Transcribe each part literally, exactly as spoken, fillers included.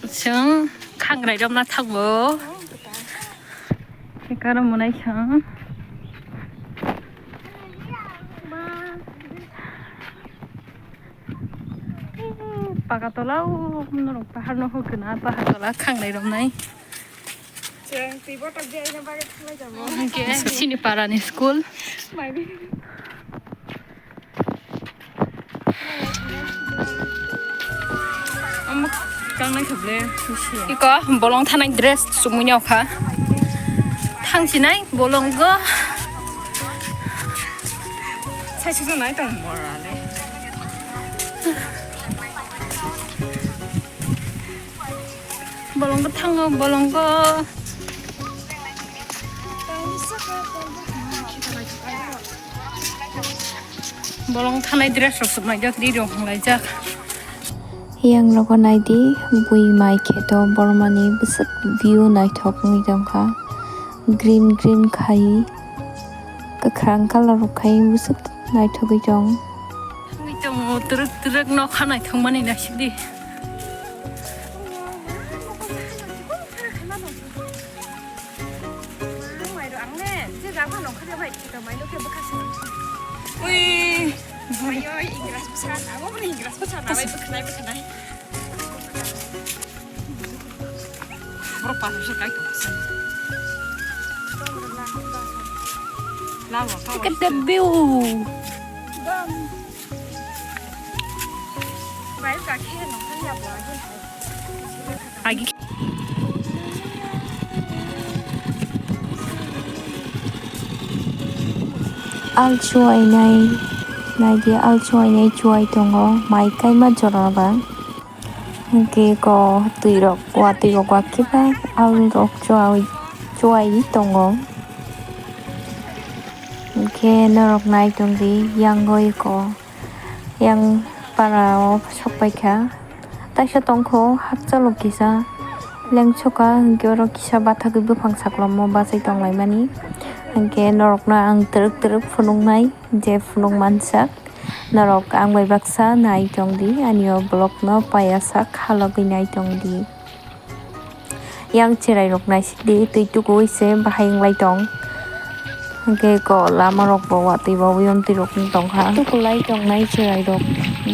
Chwng khangrai romna thango. Ekaro monai chwng. Pagatola o norok pahar no hukuna pahar tola khangrai romnai. Chwng twi botok de aina bagwi thanglai tongo. Hwnkhe chini parani school. Mai bini. Omo kangnai kha ble. Iko bolong thanai dress chumui nw kha. Thangsinai bolong go. Sai susu nai tong mora le. Bolong go thango, bolong go. Bolong thanai dress rok suknai jak, ri rok hwnlai jak. Yang logo naidi, bui mai kheto bormani bwswk view naithok wngwi tongkha. Green green khai, kwkhwrang colour rok khai bwswk naithogwi tong. Wngwi tongo twrwk twrwk nokha naithokmani naisidi. Ui. Ayo, Ingras bwsa, abo bwrwi Ingras bwsa, nabai bwkhanai bwkhanai. Borok pathor se kai tong se. Look at the view. Agi. Al chuainai, naidi al chuainai chuai tongo, mai kaima jora ba. Hwnkhe ko twi rok, watwi rok wakhe ba al rok chuai, chuai tongo. Hwnkhe norok nai tongdi, yang oi ko. Yang para o sok paikha. Taisa tongkho hakchalo kisa lengsoka, hwnkhe oro kisa bathagwi buphang saklamo bachai tonglaimani. Hwnkhe norokno ang twrwk twrwk phunuknai, je phunuk mansak. Norok ang bai baksa nai tongdi, ani o vlog no paiya sak halogwi nai tongdi. Yang cherai rok naisidi twi tukuwi se bahai wnglai tong. Hwnkhe ko lama rok bo watwi bo oyom twi rok wng tongkha. Tukulai tongnai cherai rok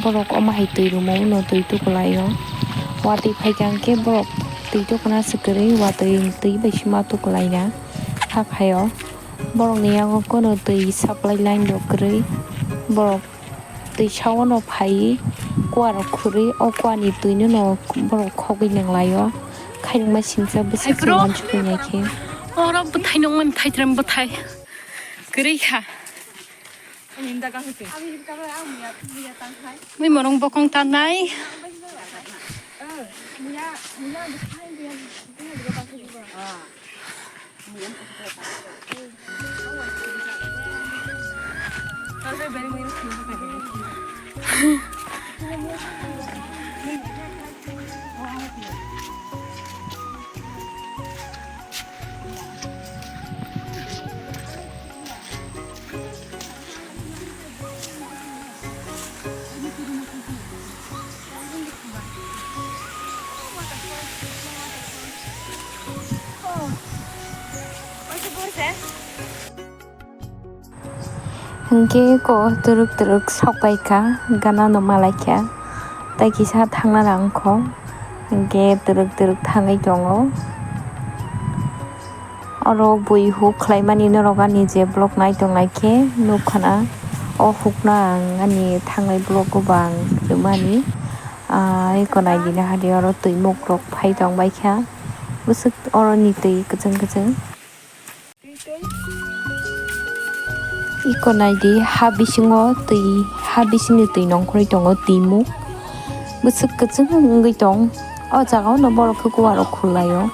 borok omo hai twi rwmung no twi tukulai o. Watwi phaikha hwnkhe borok twi tukuna se kwrwi watwi twi bai se ma tukulai na hakhaio. Borok ni yago kono twi supply line rok kwrwi borok. Twi sao no phaiwi kua rok khurwi, o kua ni twi no borok khogwi nang lai o. Khairokma singsa bwswk se wansukgwi nai khe. Oro bwthai nungmani thaitrem bwthai kwrwi kha. Mui morong bokong tanai. Hwnkhe ko twrwk twrwk sok pai kha, gana no malai kha, tei kisa thangna nang kho, hwnkhe twrwk twrwk thangwi tongo. Oro bui huk khlaimani norok ani je vlog nai tongnai khe nukha na. O hukno ang ani thangnai vlog o bo ang rwmani. Ah, eko nai di naha di oro twi muk rok phai tong bai kha. Bwswk oro ni twi kwchwng kwchwng. Eko nai di ha bisingo twi, ha bisingni twi nongkhorwi tongo twi muk. Bwswk kwchwng wngwi tong. O jaga o no borok khe kua rok khulai o.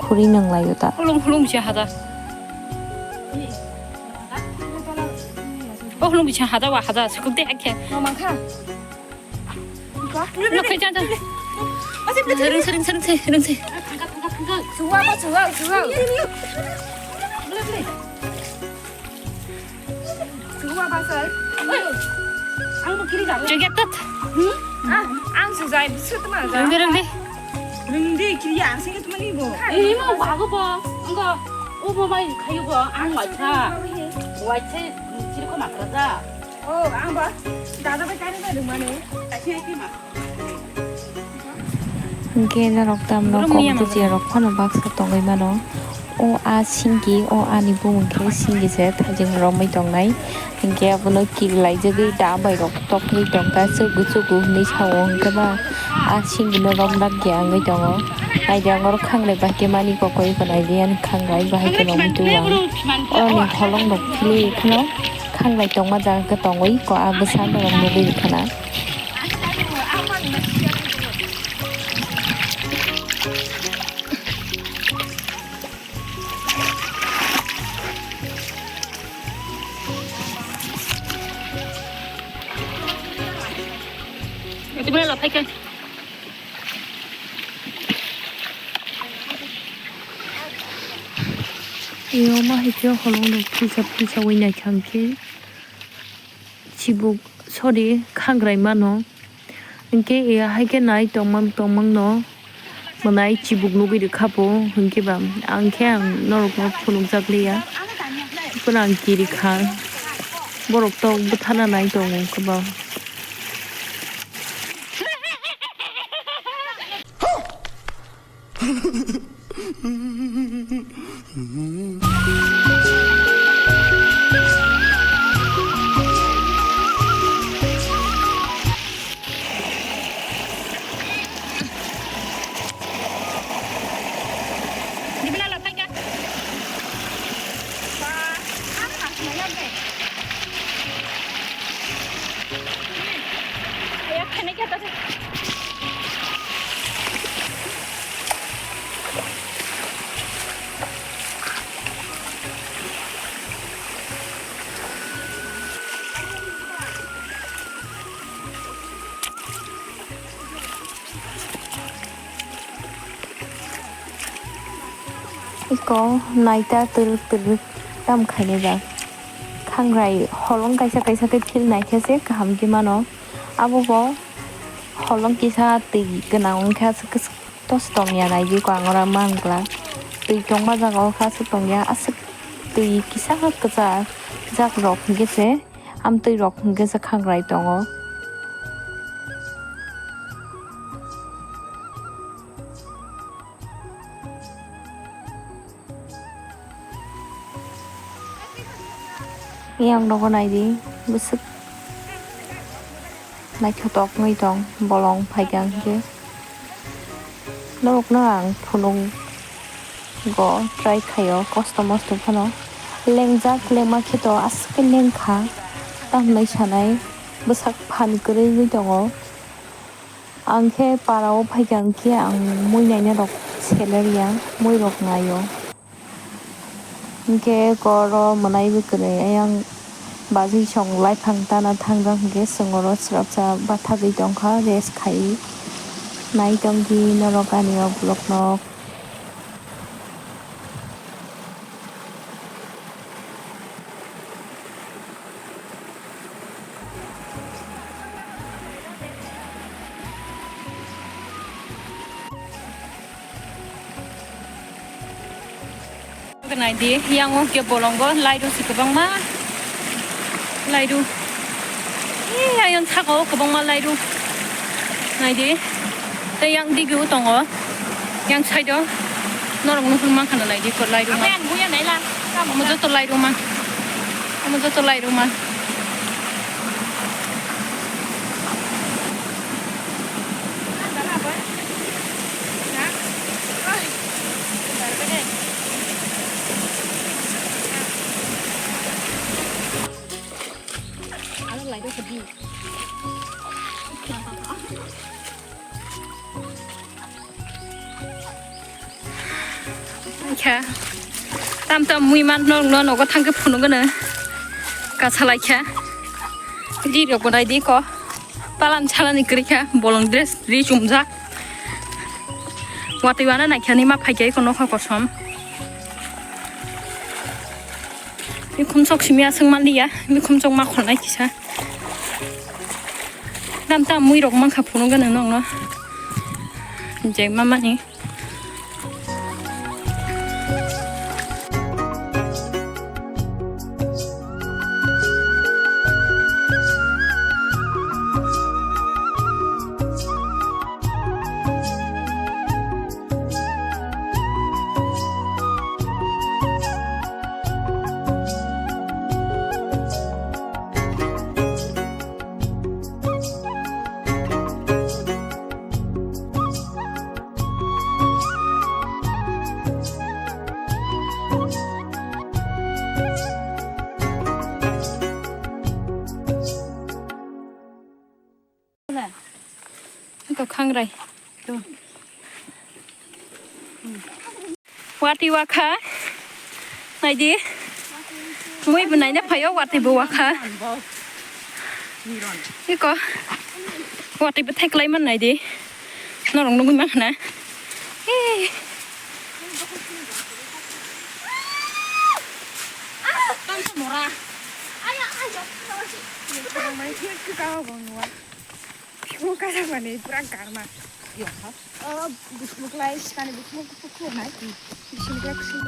Khuri nang lai o ta. Hulung hulung se hada. O hulung bisa hada wa hada sukuk de akhe. Mama kha. Lo khe jan jan. Ring se ring se ring se ring se. Suwa ba suwa suwa. Suwa ba sir. Ang bo kiri jago. Jacket tot. Hmm? Ah, ang sujai bisut ma ja. Ring de ring de. Nwng de kiriya ang sengke tumani bo. Imo wago bo. Anggo. O bo bai khayu bo. Ang waitha. Waitha chiri ko matra ja. Oh, ang bo. Dada bai kani bai dungmani. Kaisa ki ma. Hingke norok tamno kok bujia rok phano baksa tongwi mano. O a singki, o ani bumung khe singki se thajeng romwi tongnai. Hingke abono kirilaijagwi da bai rok tokri tongkha, chugu chugu hinwi sao hingke ba a singino romlak ya wngwi tongo. Naidi ang oro khangrai bahai khe mani kokoi ko naidi ani khangrai bahai khe romwi tubu ang. Oroni holong rok philwi kheno khangrai tongma jaga khe tongwi ko a bwsa norok nugwi rwkha na. Ito mo na lapay ka. Iyo ma hai khe holong rok philsa philsa wi naithang khe. Chibuk, sorry, khangrai mano. Hingke iya hai khe nai tongmang tongmang no mwnai chibuk nugwi rwkha bo, hingke ba ang khe ang norok no phunukjak liya. Phano ang kiri kha. Borok tok bwthana nai tongo hingke ba. Iko naita twrwk twrwk tam khainai ba. Khangrai holong kaisa kaisa khe phil naikhe se kaham khe mano. Abo bo holong kisa twi gwnang wngkhe aswk kwchwk tos tongya naidi ko ang oro mangla. Twi tongma jaga o khe aswk tongya aswk twi kisa kwchajak rok hwnkhe se amtwi rok hwnkhe se khangrai tongo. Yang nogo naidi bwswk naithotok wngwi tong bolong phaikha hwnkhe norokno ang phunukgo try khaio kosto mosto phano lengjak lengma khe to aswk khe lengkha tamo hinwi sanai bwsak phan kwrwi wngwi tongo. Ang khe para o phaikha hwnkhe ang mui naina rok seler ya, mui rok nai o. Hwnkhe koro mwnai bwkrwi ayang bajwi song laiphang tana thangjak hwnkhe chwng oro chwrapsa bathagwi tongkha rest khai nai tongdi norok ani o vlog no. Naidi, yang o khe bolongo, laidu si kwbangma, laidu. Ee, ayang saka o kwbangma laidu. Naidi, tei yang digi o tongo. Yang side o norok nukung mankha na naidi ko lai ruma. Omo joto lai ruma. Omo joto lai ruma. Aro lai rw kadi. Kha. Tam tam mui man no no nogo thangke phunuk gano. Kasa lai kha. Di rok bodai di ko. Palan chalani kwrwi kha. Bolong dress ri chumjak. Watwi wana nai kha ni ma phai kha iko nokha kosom. Mikhum sok simi aswk man liya. Mikhum sok ma khornai kisa. Tam tam mui rok mankha phunuk gano nokno. Je mamani. Eko khangrai. Watwi wakha. Naidi. Mui bo naina phaio, watwi bo wakha. Eko. Watwi bo theklai man naidi. Norok nugwi man khna. Hey. Bikhumu kajakmani pura garma. Yo, ha? O, bikhumu klai, sikani bikhumu kuphur kuphur nai. Bising klai kusung.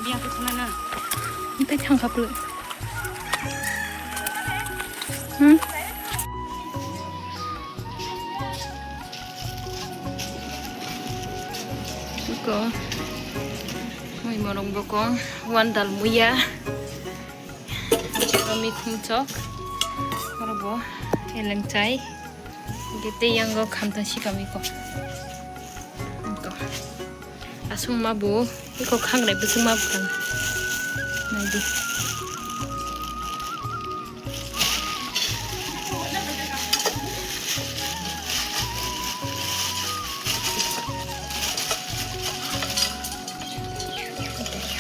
Biya kuchma na. Tei thang kha plu. Hmm? Iko. Mui morong bokong, wandal muya. Oro mikhum chok, oro bo eleng chai, hingke tei yango khamta sikam iko. Iko. Aswk ma bo, iko khangrai bwswk ma bwkang. Naidi.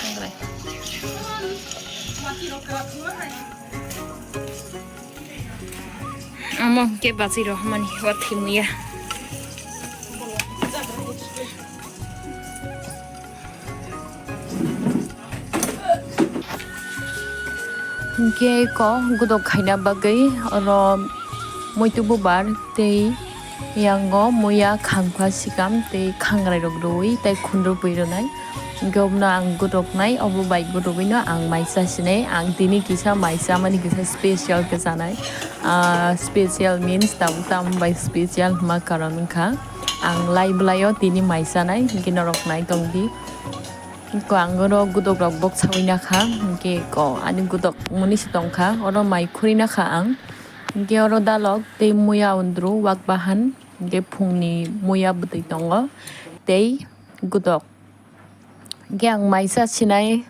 Khangrai. Omo hwnkhe bachwi rw hwnmani, o thwimuya. Hwnkhe eko godok khaina bagwi oro muitu bubar tei yango muya khangpha sikam tei khangrai rok rwui tei khundrubwi rwnai. Hwnkhe obono ang godoknai, obo bai godogwino ang mai chasinai. Ang tini kisa mai chamani kisa special khe chanai. Ah, special means tabuk tamo bai special hwnma karon wngkha. Ang lai bwlaio tini mai chanai, hwnkhe norok nai tongdi. Ko ang oro godok rok boksawi nakha, hwnkhe ko ani godok mwnwi se tongkha, oro mai khurui nakha ang. Hwnkhe oro dalok tei muya undru wak bahan, hwnkhe phungni muya bwtwi tongo tei godok. Hwnkhe ang mai chasinai.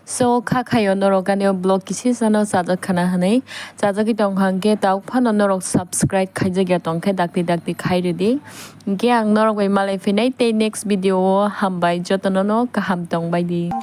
So, kha khaio norok ani o vlog kisisa no chajak khana hwnwi. Chajagwi tongkha hwnkhe tabuk phano norok subscribe khaijakya tongkhe dakti dakti khai rwdi. Hwnkhe ang norok bai malai phinai tei next video o. Hambai jotono no kaham tongbaidi.